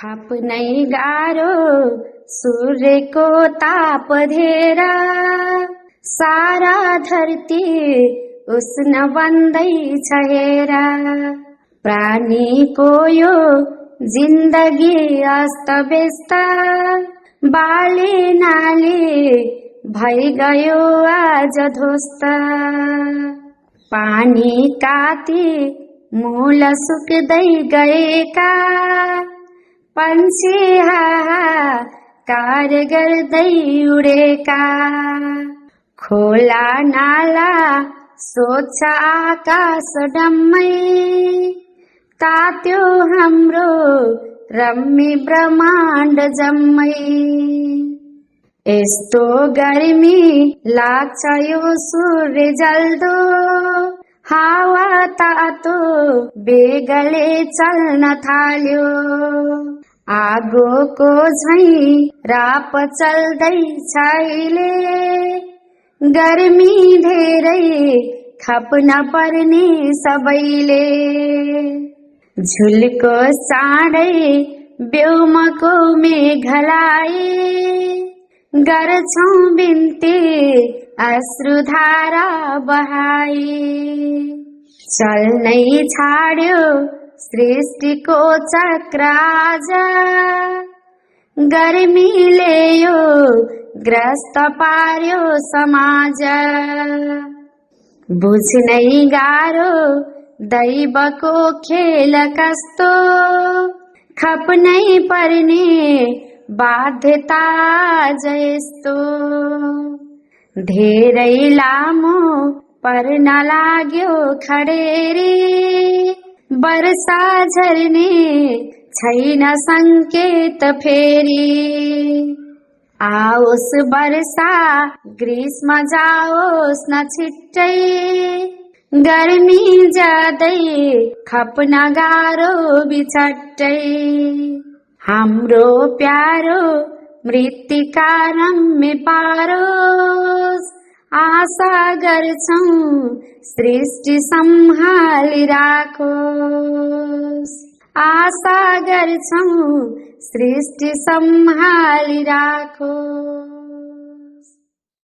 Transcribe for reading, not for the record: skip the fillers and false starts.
खाप्नै गाह्रो सूर्यको ताप धेर सारा धरती उष्ण बन्दैछ हेर। प्राणीको यो जिन्दगी अस्तव्यस्त बाले नाले भइ गयो आज ध्वस्त। पानी काती मूल सुक्दै गएका पंछी हाहाकार गर्दै उडेका। खोला नाला स्वच्छ आकाश डम्मै तात्यो हाम्रो रम्मी ब्रह्माण्ड जम्मै। यस्तो गर्मी लाग्छ यो सूर्य जल्दो हावा तातो बेगले चल्न थाल्यो। आगोको झैं राप चल्दैछ अहिले गर्मी धेरै खप्न पर्ने सबैले। झुलको साँडै ब्योमको मेघलाई गर्छौं बिन्ती अश्रुधारा बहाई। चल्नै छाड्यो सृष्टिको चक्र आज गर्मीले यो ग्रस्त पार्यो समाज। बुझ्नै गाह्रो दैवको खेल कस्तो खप्नै पर्ने बाध्यता जस्तो। धेरै लामो पर्न लाग्यो खडेरी वर्षा झर्ने छैन संकेत फेरि। आओस् वर्षा ग्रीष्म जाओस् न छिट्टै गर्मी ज्यादै खप्न गाह्रो बिछट्टै। हाम्रो प्यारो मृत्तिका रम्य पारोस् आशा गर्छौं सृष्टि सम्हाली राखोस्। आशा गर्छौं सृष्टि सम्हाली राखोस्।